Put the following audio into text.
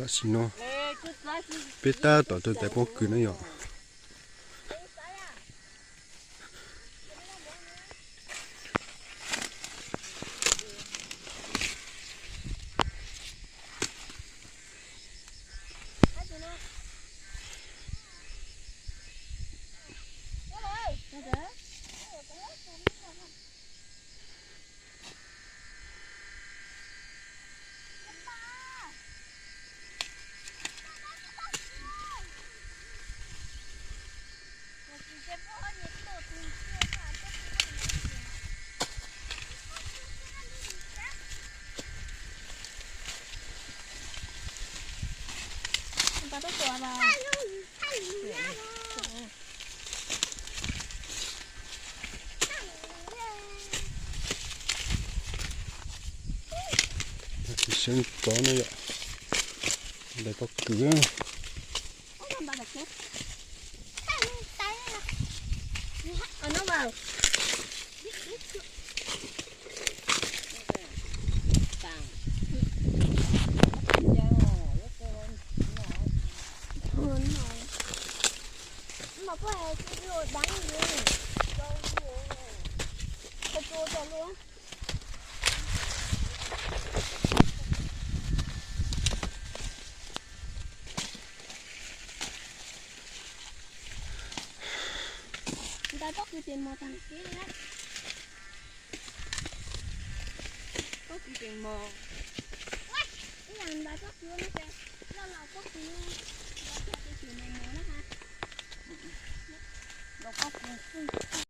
Tam sim no peb tab tom taug tais pob kws no yom. Tiv seeb tov no yom, tais pob kws. Ntais pob kws ces mos tag kev li na. Pob kws ces mos. Ib yam ntais pob kws no ces loj los pob kws, ntais pob kws ces mos mos na ha. Los pob kws xwb.